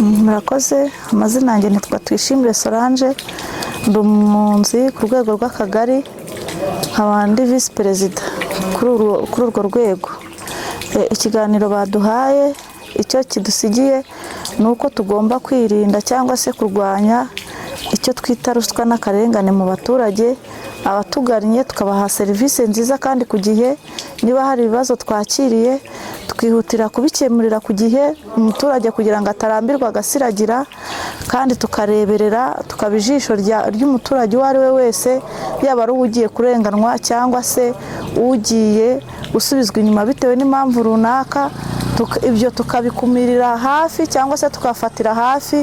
Murakoze. Amazina yanjye nitwa Twishimire Solange, ndi umwunzi ku rwego rw'akagari, nkaba ndi visi perezida kuri urwo rwego. Ikiganiro baduhaye, icyo kidusigiye ni uko tugomba kwirinda cyangwa se kurwanya icyo twita ruswa n'akarengane mu baturage. Abatugannye tukabaha serivisi nziza kandi ku gihe. Niba hari ibibazo twakiriye, twihutira kubikemurira ku gihe umuturage kugira ngo atarambirwa agasiragira, kandi tukareberera, tukaba ijisho ry'umuturage uwo ari we wese, yaba ari ugiye kurenganwa cyangwa se ugiye gusubizwa inyuma bitewe n'impamvu runaka. Ibyo tukabikumirira hafi cyangwa se tukafatira hafi,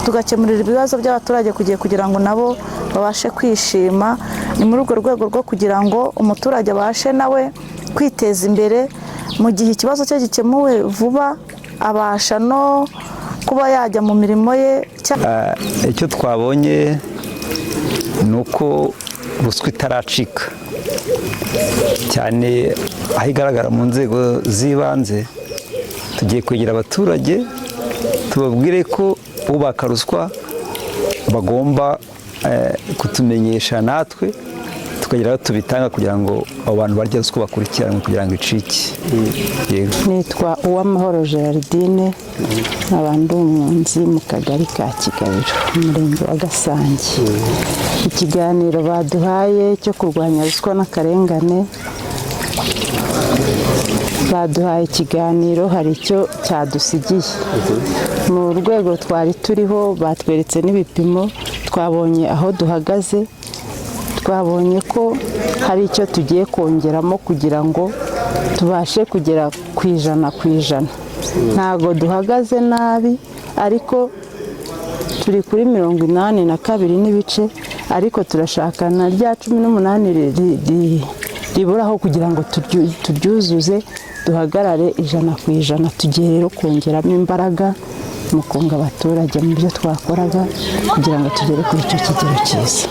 tugakemurira ibibazo by'abaturage ku gihe kugira ngo nabo babashe kwishima. Ni muri urwo rwego rwo kugira ngo umuturage abashe nawe kwiteza imbere. Mu gihe ikibazo cye gikemuwe vuba, abasha no kuba yajya mu mirimo ye. Icyo twabonye ni uko ruswa itaracika cyane aho igaragara mu nzego z'ibanze. Tugiye kwegera abaturage, tubabwire ko ubaka ruswa bagomba kutumenyesha, natwe tukagira aho tubitanga kugira ngo abo bantu barya ruswa bakurikiranwe kugira ngo icike. Yego. Nitwa Uwamahoro Gerardine, nkaba ndi umwunzi mu kagari ka Kigabiro, umurenge wa Gasange. Ikiganiro baduhaye cyo kurwanya ruswa n'akarengane, baduhaye ikiganiro, hari icyo cyadusigiye mu rwego twari turiho. Batweretse n'ibipimo, twabonye aho duhagaze, twabonye ko hari icyo tugiye kongeramo kugira ngo tubashe kugera ku 100%. Ntabwo duhagaze nabi, ariko turi kuri 82 n'ibice, ariko turashaka na rya 18 riburaho kugira ngo turyuzuze, duhagarare 100%. Tugiye rero kongeramo imbaraga mu kunga abaturage mu byo twakoraga kugira ngo tugere kuri icyo kigero cyiza.